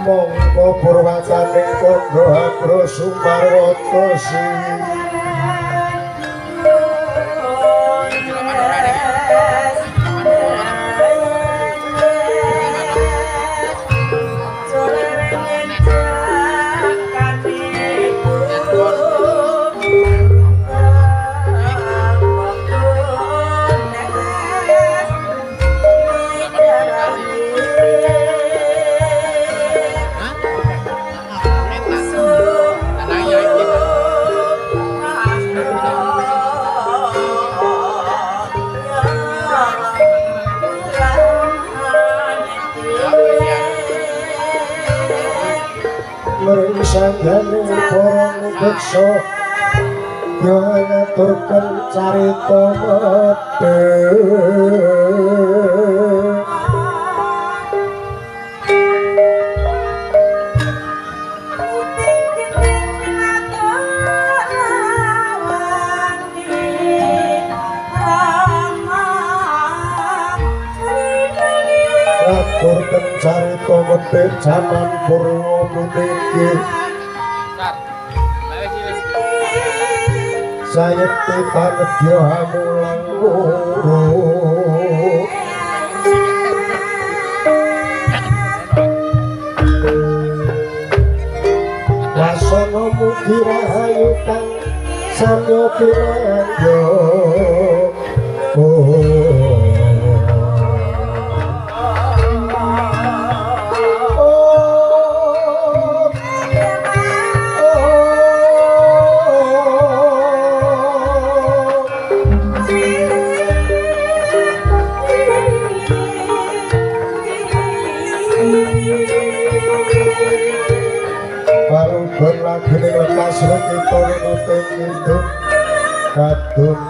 Mongko purwacaning kandha agra Sumarwata sing sadane para ngupeksa ya ngaturken carita medhe. Ngaturken carita medhe jaman Purwa puniki sayekti panedya hamulang loro wasana mugi rahayu kang samya pinandha. Kadung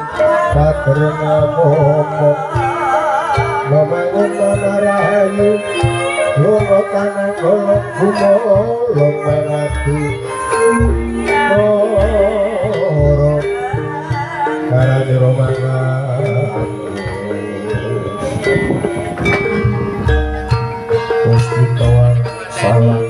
kadereng momong memangun manarahayu lunga kanang golong gumolong manadi ora karane romangan puspita salam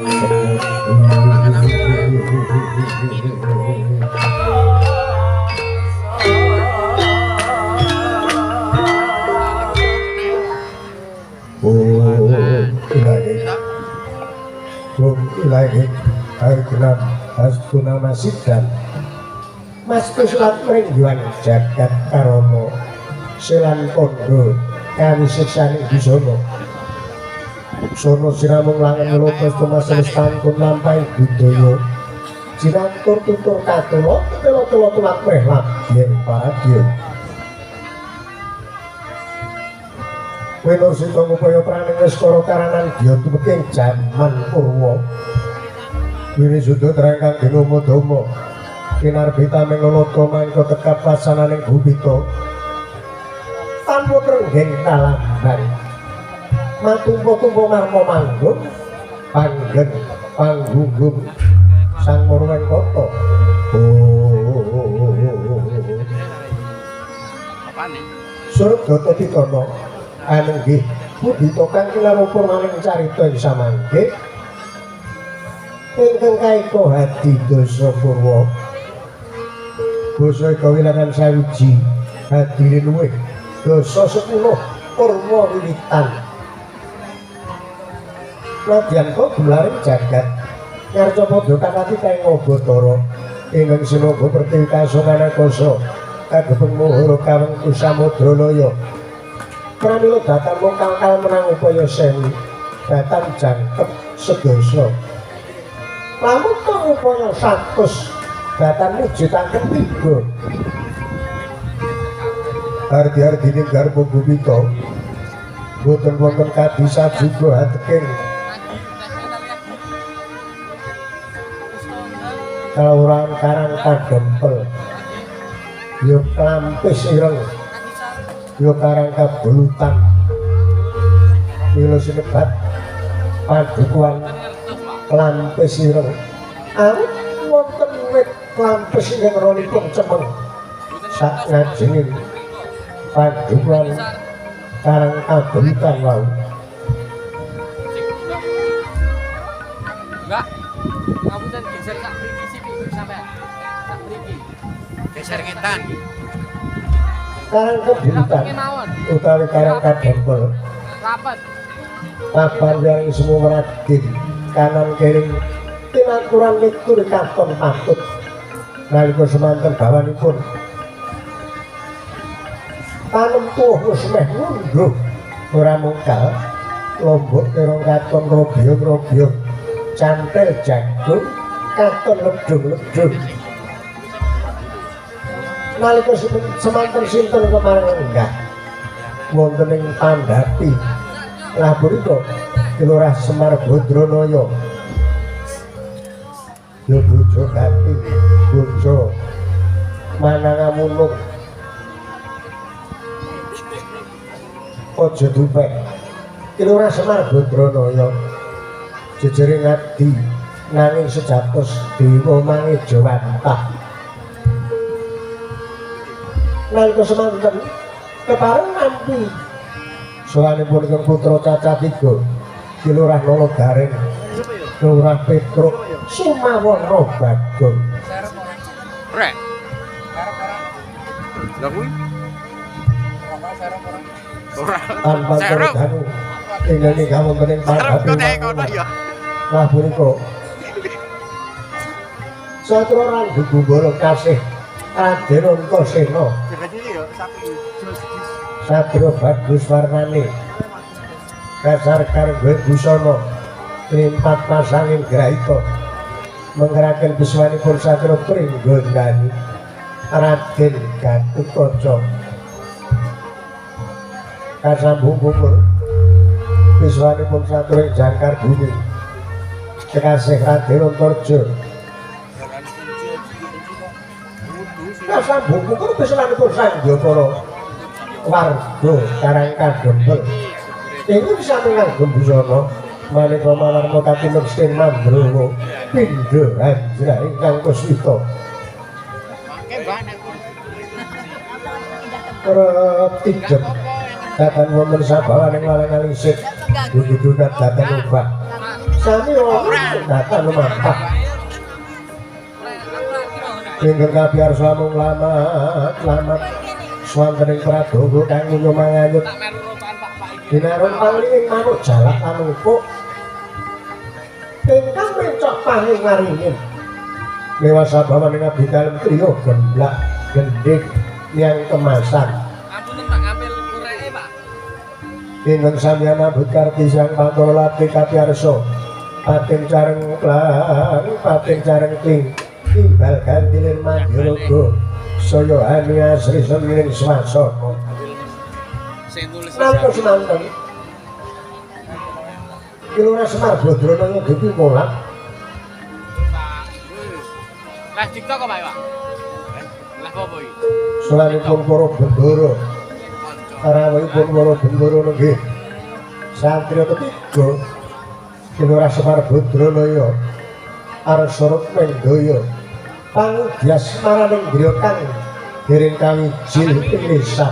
ilahi airgenam hastuna masidan mas kuslat meringgiwan jagat karomo selan kondo kami siksani di sono sono sinamung langen lopes tumas semestangkun lampai budaya jinantur tutur katulo telo telo tulat prehlam yen paradya Winur sita ngupaya praning weskara karanan dya tumeking jaman Purwa. Winisudha terang kang dinomo dama kinarbita ming lolota mangka tekap wasananing gupita. Tanpa trenggeng kalamban. Matumpa-tumpa marma manggung panggen panggunggung Sang Murwengkata. Oh. Apane? Surgata Titana anenggih pundhita kang kinarupur maning carita ing samangke ingkang kaeka hadi dasa purwa basa eka wilangan sawiji hadi luwih dasa 10 purwa wiwitan nadyan kok gumlaring jagat ngarca padha kakati kaing Abatara ingkang sinaga pertiwi kasongana kasa kagepeng muhara kawengku samudra laya pramila datan mung kangkal menang upaya sewu Batan jangkep sedasa. Lamun upaya 100 batan mujudaken 3. Ardi-ardine garba gupita boten wonten kadisa juga hateking kelurahan Karang Kadempel yo Klampis ireng yo Karang Kabulutan mila sinebat padukuhan Klampis ireng awit wonten wit klampis ingkang ronipun cemeng sak ngajenging padukuhan Karang Kabulutan wau. Mbak, ngapunten geser sak mriki sithik sampean. Sak mriki. Geser ngetan. Karang Kabulutan utawi Karang Kadempel. Rapet. Papan yang semua ragin kanan kering tinaturan litur katon patut nalika semanten bawanipun panempuh wis meh ngunduh ora mungkal lombok terong katon robyong-robyong cantel jagung katon ledung-ledung nalika semanten sinten kemareng enggah wonten ing Pandhapi lah punika Kelurahan Semar Badranaya yo bojo gati bojo manangamunung aja dupek Kelurahan Semar Badranaya jejere ngabdi nanging sejatos dewa mangejawantah nalika semanten kepareng nampi sowanipun ingkang putra cacah 3 Kilurah Nologaring Lurah Petruk Sumawana Bagong. Rek. Lah kuwi ora. Tanpa danu ingkang kawonten ing Pandhapi. Lah punika Satria Rangga Gumbala kasih Raden Antasena. Satria bagus warnane kasar kargo busana limpat pasanging grahita menggeraken biswanipun Satria Pringgondani Raden Gatotkaca kasambung pupur biswanipun Satria Jangkar Bumi kekasih Raden Antarja kasambung pupur biswanipun Sanjapara warga Karang Kadempel ingkang sami ngagem busana maneka mawarna katineng mandrawa pindha anjra ingkang kuswita kerep datan wonten sabawaning walang alisik dudu datan obah sami wonten datan lumampah ingkang kapiyarsa mung lamat-lamat swanten ing Prabowo kang ngunyum mangayut dinarung pangling manuk jalak lanungkuk ingkang mencok pangling waringin mewah sabawaning abdi dalem kriya gemblak gendhik yang kemasan. Ampun tak ngambil kureke, Pak. Ingkang sampeyan nambut karti sang pantara lati kapiyarsa pating careng klang pating careng kling timbal gantilir mandiraga saya hani asri semining swasana. Nalika semanten Kilurah Semar Badranaya dupi molak. Lah TikTok kok, Pak? Lah apa iki? Sowanipun para bendara. Rawuhipun para bendara nenggih satria ketiga Kilurah Semar Badranaya arsa Rukmendaya pangudyas maraning griya kang dereng kawijil ing lisan.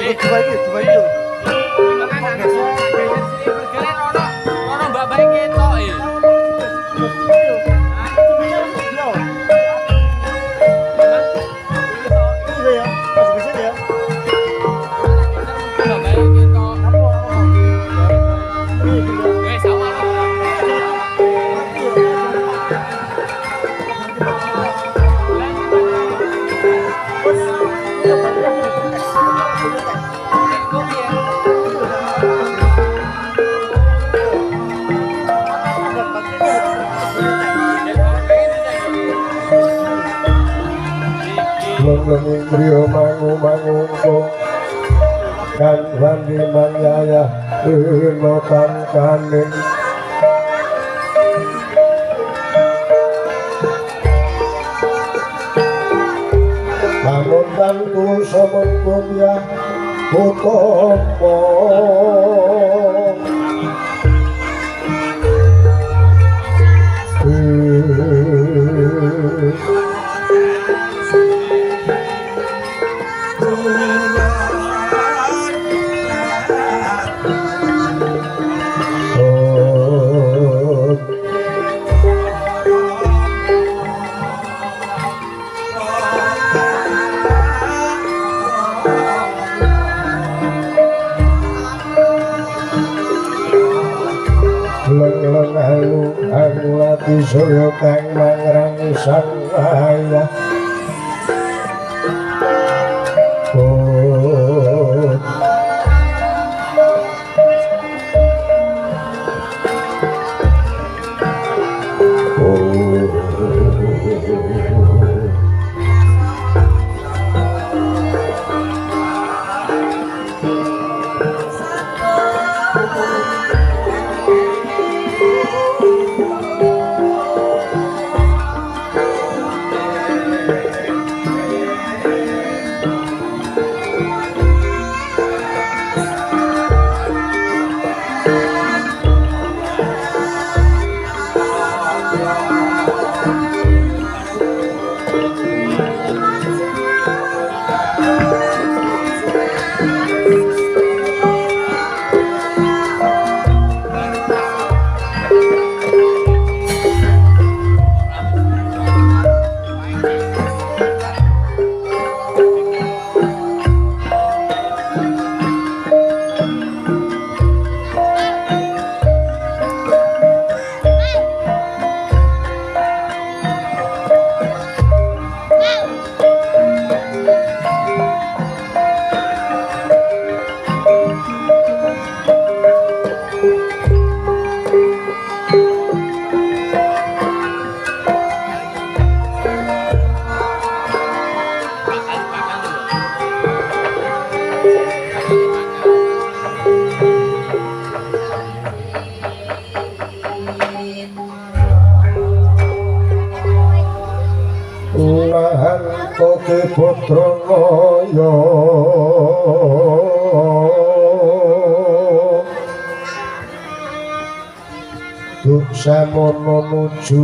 Dua iki, dua iki. Ono mbak-mbak ketok e. Leng-leng griya mangu-mangungkung kan wandi mangyayah ino kangkaning lamun tantu sumengkum ya utama. Angulati surya kang mangrang sang ayah. Oh. Putra Duksamono nuju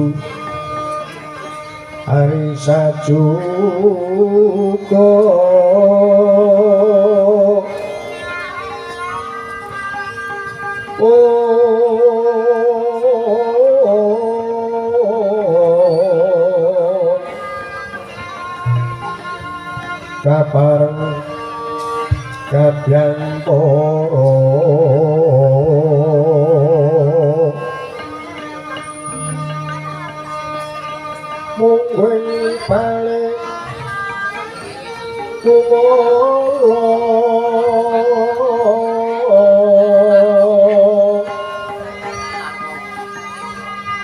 Ari sajuka. Kapareng kabyantara mungguing balik kumala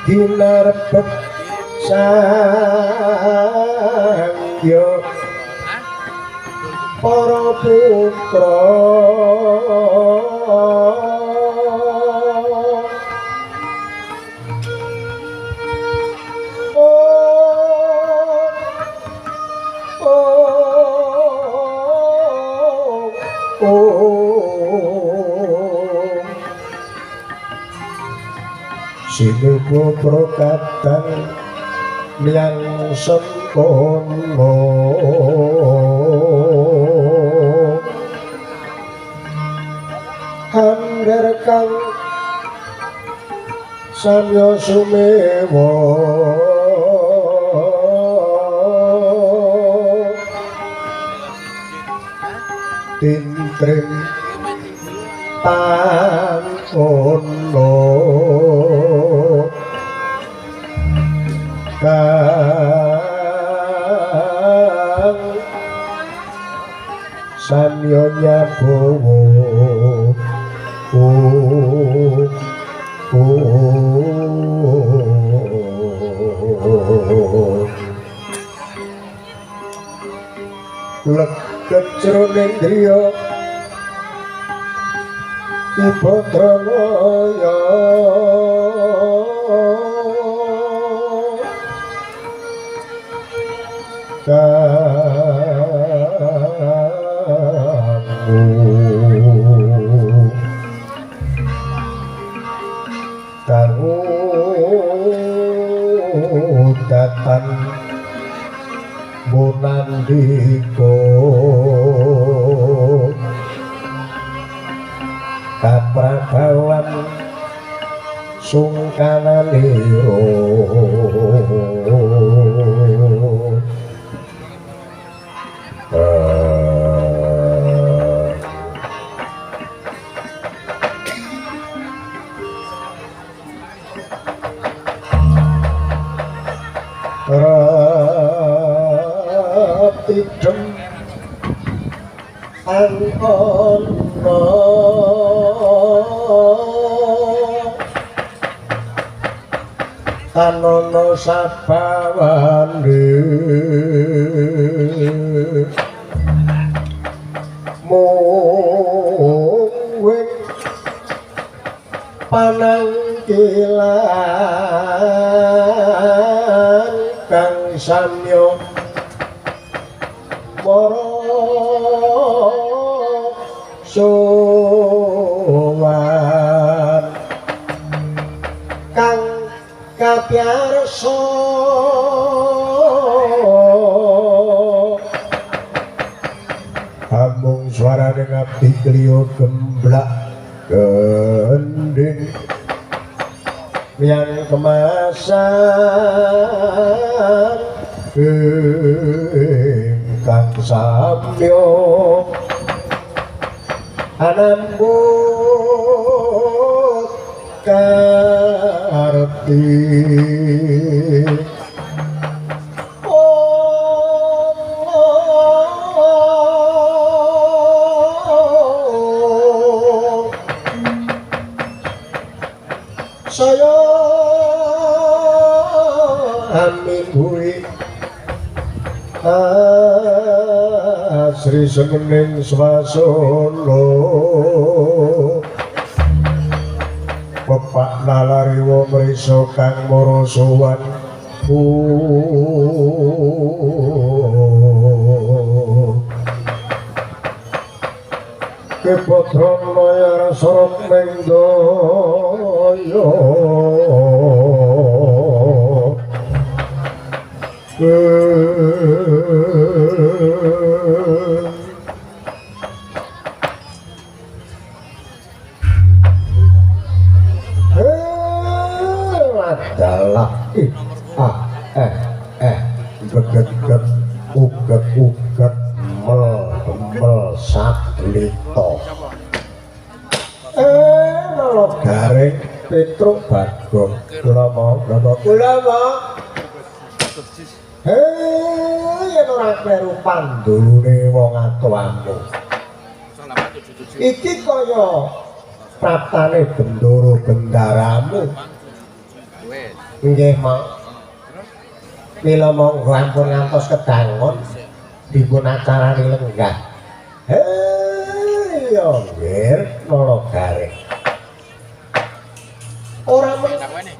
ginarbet sangya para putra. Sinuku prokatan miang sempurna. kang samya sumewa tintrim tantono kang samya nyabawa leget jroning griya Ibadranaya Kamu datan munandika kaprabawan sungkananira Ratidem angkana tanono sabawane mung wing panangkilan kang samya para sowan kang kapyarsa amung swarane ngabdi kliya gemblak gendhing yang kemasan ingkang samya anambut karti saya amin buri asri semening swasana pepak nalariwa mrisa kang mara sowan Kebadranaya sorot mendaya adalah i a e e geget uget uget mel mel saklito melo garing Petruk Bagong kula mau napa kula mau yen ora kleru pandulune wong atuamu iki kaya praptane bendoro bendaramu. Nggih mak, mila monggo ampun ngantos kedangon dipun acarani lenggah. Hei yo nggih nala garing ora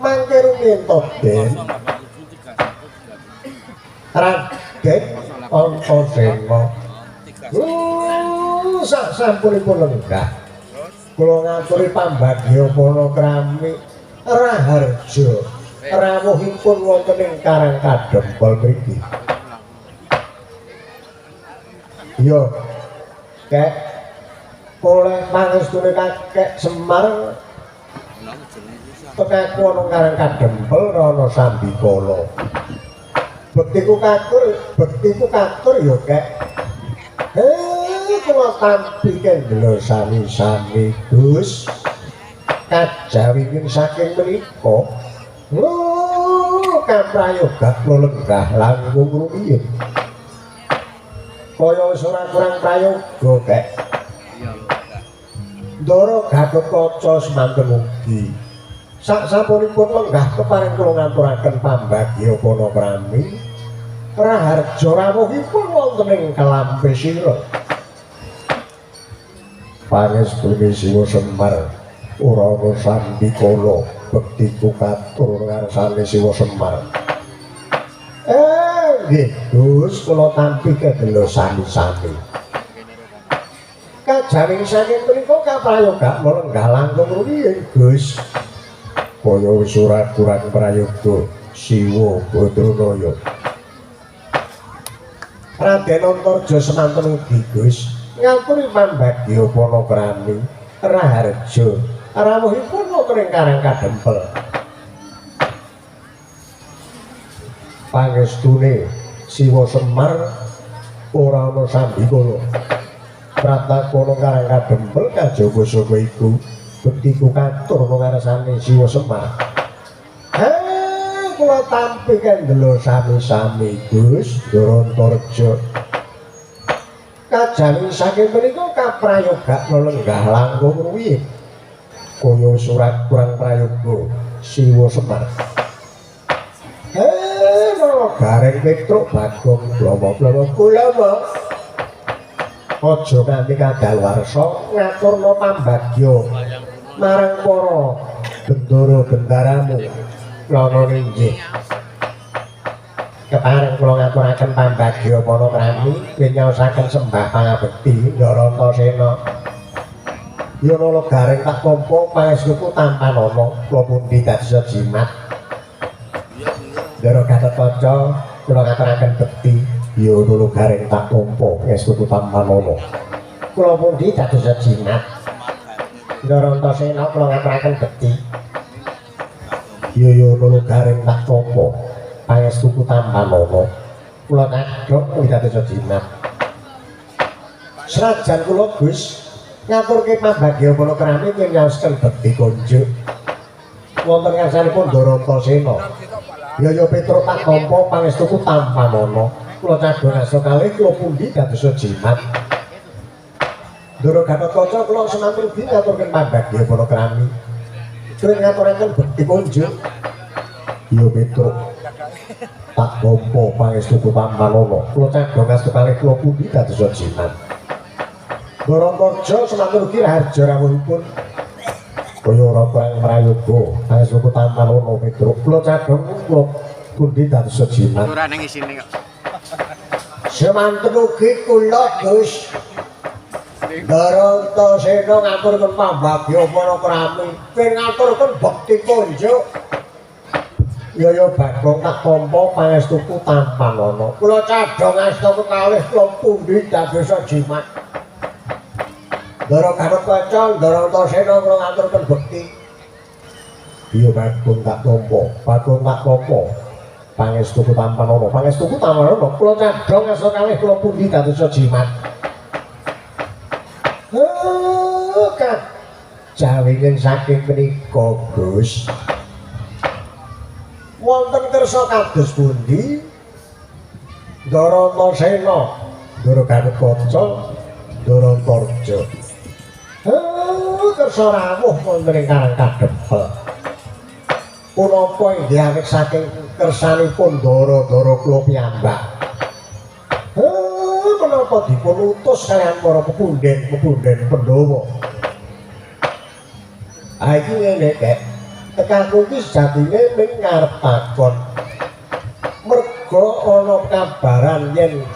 mangke rumiyin to Den Raden Antasena. Sak sampunipun lenggah kula ngaturi pambagya panakrami raharja rawuhipun wonten ing Karang Kadempel mriki. Yo kek Oleh pangestune kakek Semar tekaku ana Karang Kadempel Rana Sambikala. Bektiku katur ya kek. Kula tampi kendela sami-sami Gus. Kajawi saking menika kaprayoga kula lenggah langkung rumiyin. Kaya wis ora kurang prayoga kek. Ndara Gatotkaca semanten ugi. Sak-sampunipun lenggah kepareng kula ngaturaken pambagya panakrami raharja rawuhipun wonten ing Kelampe Sira. Pangestune Siwa Semar ora ana sambikala bektiku katur ngarsane Siwa Semar. Nggih Gus, kula tampi kendela sami-sami. Kajawi saking punika kaprayoga lenggah langkung rumiyin Gus. Kaya wis ora kurang prayoga Siwa Badranaya. Raden Antarja semanten ugi Gus ngaturi pambagya panakrami raharja rawuhipun wonten ing Karang Kadempel. Pangestune Siwa Semar ora ana sambikala. Pratakono Karang Kadempel kajaba saka iku bektiku katur ngarsane Siwa Semar. Kula tampi kendela sami-sami Gus Ndara. Kajawi saking menika kaprayoga lenggah langkung rumiyin. Kaya wis ora kurang prayoga Siwa Semar. Gareng Petruk Bagong blomo-blomo kula aja nganti kadaluwarsa ngaturna pambagya marang para bendara bendaramu lana inggih. Kepareng kula ngaturaken pambagya panakrami nyaosaken sembah pangabekti Ndara Antasena. Yen ana gareng tak tampa pangestuku tampanana kula pundi dados jimat. Ndara Gatotkaca kula ngaturaken bekti ya ana gareng tak tampa pangestuku tampanana kula pundi dados jimat. Ndara Antasena kula ngaturaken bekti ya ana gareng tak tampa pangestuku tampanana kula kadhok kuwi dados jimat. Senajan kula Gus ngaturke pambagya panakrami nyaosaken bekti konjuk wonten ngarsanipun Ndara Antasena. Ya ya Petruk tak tampa pangestuku tampanana kula cadhong asta kalih kula pundi dados jimat. Ndara Gatotkaca kula semanten ugi ngaturken pambagya panakrami ngaturaken bekti konjuk. Ya Petruk tak tampa pangestuku tampanana kula cadhong asta kalih kula pundi dados jimat. Ndara Antarja semanten ugi raharja rawuhipun kaya ora kurang prayoga pangestuku tampanana Petruk kula cadhong kula pundi dados jimat. Ora ning isine kok. Semanten ugi kula Gus Ndara Antasena ngaturken pambagya panakrami ngaturken bekti konjuk. Ya ya Bagong tak tampa pangestuku tampanana kula cadhong asta kekalih kula pundi dados jimat. Ndara Gatotkaca Ndara Antasena kula ngaturken bekti. Ya Bagong tak tampa, Bagong tak tampa pangestuku tampanana, pangestuku tampanana kula cadhong asta kalih kula pundi dados jimat. Kajawingen saking menika Gus wonten kersa kados pundi Ndara Antasena Ndara Gatotkaca Ndara Antarja kersa rawuh wonten ing Karang Kadempel. Punapa inggih awit saking kersanipun ndara-ndara kula piyambak. Menapa dipun utus kaliyan para pepunden-pepunden Pandhawa. Ah iki ngene kek. Tekaku iki sejatine ming ngarep takon. Merga ana kabaran yen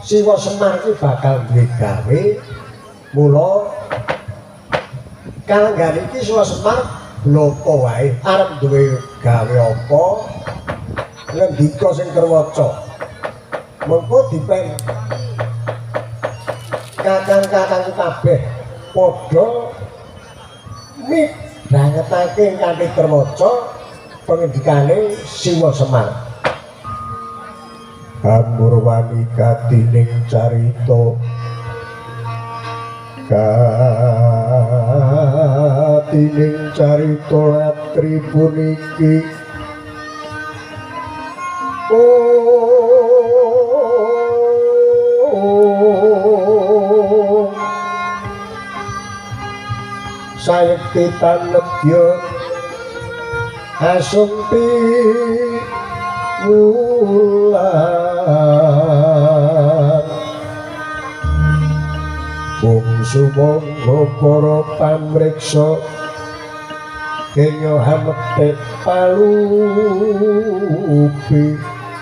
Siwa Semar iki bakal duwe gawe, mula kalenggan iki Siwa Semar bloko wae arep duwe gawe apa ngendika sing terwaca. Mengko dipen Kakang-kakangku kabeh padha midhangetake kanthi termaca pengendikane Siwa Semar. Amurwani katining carita katining carita latri puniki sayekti tanedya asumpi wulan bungsu monggo para pamriksa kenya hamethik palupi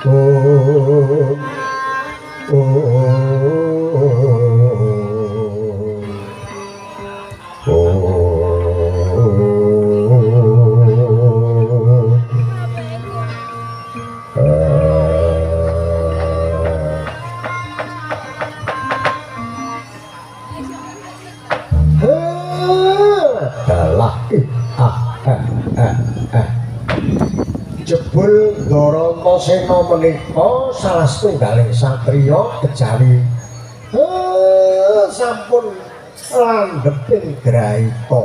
om om om. Jebul Ndarantasena menika salah setunggaling satriya kejawi sampun landheping grahita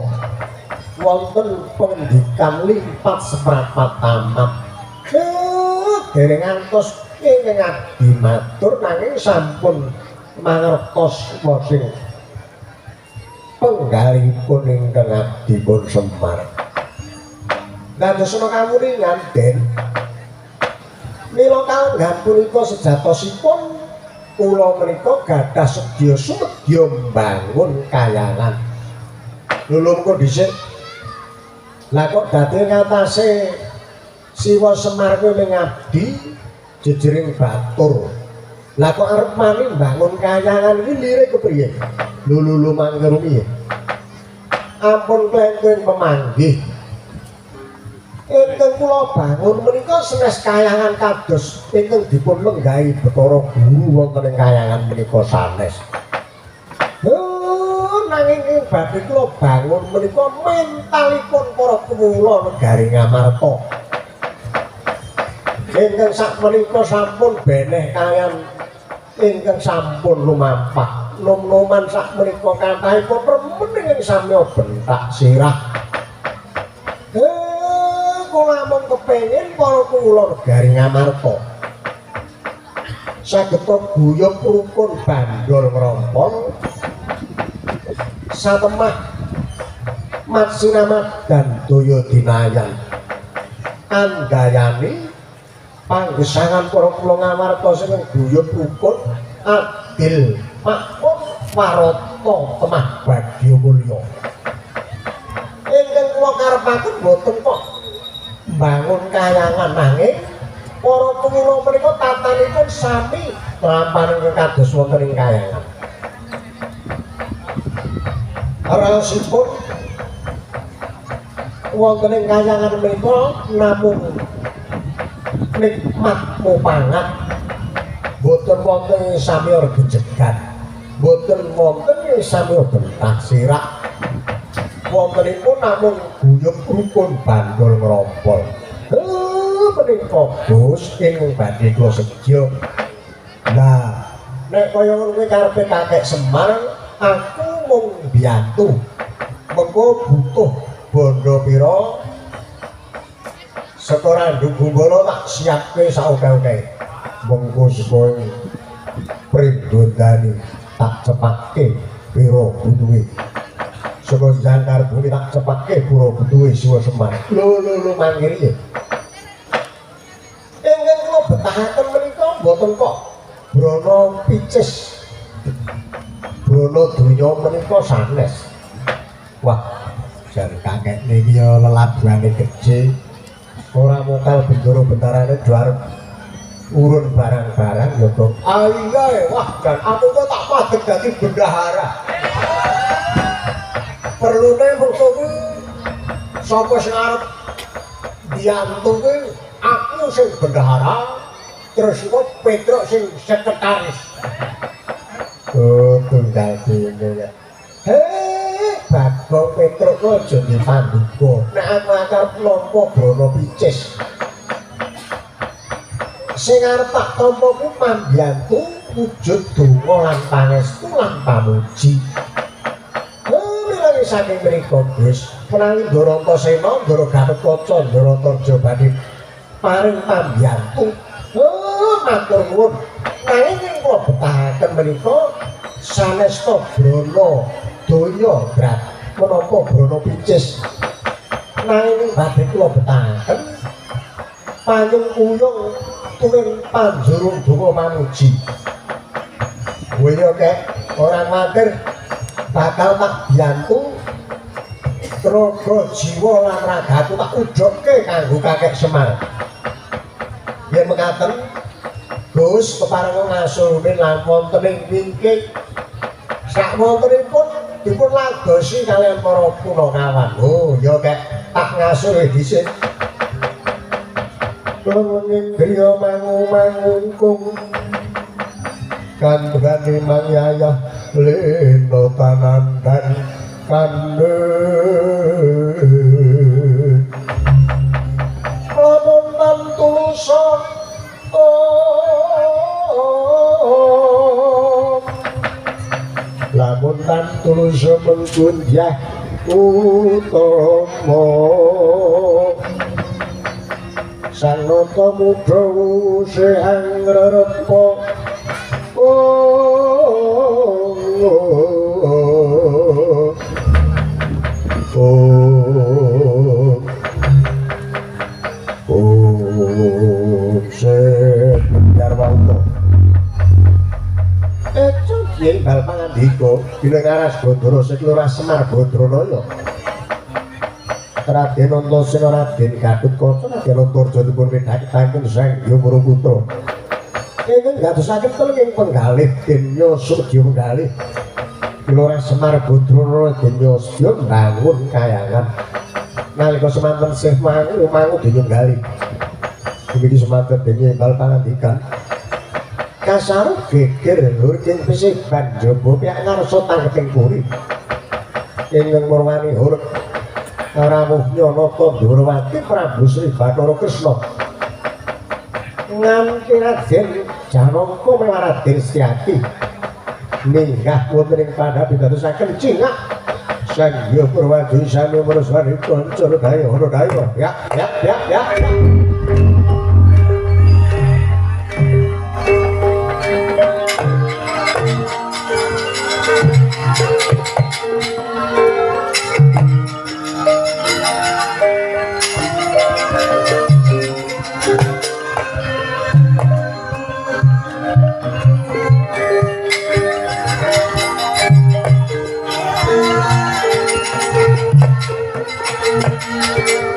wonten pengendikan limpat seprapat tamat. Dereng ngantos ingkang abdi matur nanging sampun mangertos sing penggalipun ingkang abdi pun Semar. Dandosana kamuningan Den mila kalenggan punika sejatosipun kula menika gadah sedya sumedya mbangun kayangan. Lho lho dhisik. Lah kok dadi ngatasé Siwa Semar kuwi mengabdi jejering batur. Lah kok arep mani mbangun kayangan iki lire kepriye? Lho lho lho mangke rumiyin. Ampun klenteng pemanggih. Ingkang kula bangun menika senes kayangan kados ingkang dipun lenggahi Bathara Guru wonten ing kayangan menika sanes. Nanging ing badhe kula bangun menika mentalipun para kawula negari Ngamarta. Ingkang sakmenika sampun beneh kaliyan ingkang sampun lumampah. Nom-noman sakmenika kathahipun remen ing samya bentak sirah. Kula namung kepengin para kawula negari Ngamarta saged guyub rukun bandol ngrompol satemah matsinamat dan daya dinayan andayani panggesangan para kawula Ngamarta sing guyub rukun adil makmur warata temah bagya mulya. Ingkang kula karepaken boten kok bangun kayangan nanging para kawula menika tatanipun sami lampahan kados wonten ing kayangan. Raosipun wonten ing kayangan menika namung nikmat mupangat, boten wonten ing sami regejegan, boten wonten ing sami bentak sirak. Wontenipun namung guyub rukun bandol ngrompol. Menika Gus ing badhe kula sedya. Lah, nek kaya ngono kuwi karepe kakek Semar, aku mung mbiyantu. Mengko butuh bondo pira? Saka Randu Gumbala tak siapke saoke-oke. Mengko saka Pringgondani tak cepatke pira butuhe. Saka Jangkar Bumi tak cepatke pura butuhe Siwa Semar. Lho lho lho mangkiri. Ingkang kula betahaken menika mboten kok brana picis. Brana donya menika sanes. Wah, jan kakek niki ya lelabuhane gedhe. Ora mokal bendoro bentarane do arep urun barang-barang ya kok. Ah iya, wah jan aku kok tak madeg dadi bendahara. Perlune mengko kuwi sapa sing arep biyantu kuwi aku sing bendahara, terus engko Petruk sing sekretaris. Oh, Tunggal dene ya. Hei, Bagong Petruk aja dipanduka. Nek aku arep nampa brana picis. Sing arep tak tampa ku pambiyantu wujud donga lan pangestu lan pamuji. Milangi saking mriku, Gus, menawi Ndara Antasena, Ndara Gatotkaca, Ndara Antarja badhe paring pambiyantu. Matur nuwun. Nanging ing kula betahaken menika sanesta brana donya brat menapa brana picis. Nanging badhe kula betahaken panyengkuyung turing panjurung donga pamuji. Kowe yo kek ora kuwatir bakal tak biyantu raga jiwa lan ragaku tak udhokke kanggo kakek Semar. Yen mekaten Gus keparenga ngasurin lan wonten ing wingking sakwontenipun dipun ladosi kaliyan para punakawan. Oh ya kek tak ngasuri dhisik. Lenging griya mangu-mangungkung kandhane mangyayah lena tanandan kandhe lamun tan tulusa lamun tan tulusa menggunjah utama sang nata muda sehang rerepa. Oh, Sedarwanto. Eco Kyai bal pangandika bilih ngaras Bandara Seklurah Semar Badranaya. Raden Antasena Raden Gatotkaca Raden Antarja dipun midhangetaken Sang Hyang Putra. Ingkang gadosaken telung penggalih Denya Sudya Penggalih. Kelurahan Semar Badranaya Denya Sudya mbangun kayangan. Nalika semanten sih mangu Denya Nggalih. Dumugi semanten Denya bal pangandikan. Kasaru geger hurking pisiban jaba piyak ngarsa tangkeping puri. Ingkang murwani huruk rawuh Nyanata Ndhurawati Prabu Sri Bathara Kresna. Nganti Raden Janaka mewah Raden Setyaki minggah wonten ing pandhap pitadosaken cingak Sang Hyang Purwadi sami mrusani kanca daya hono daya. Ya ya ya ya. Thank you.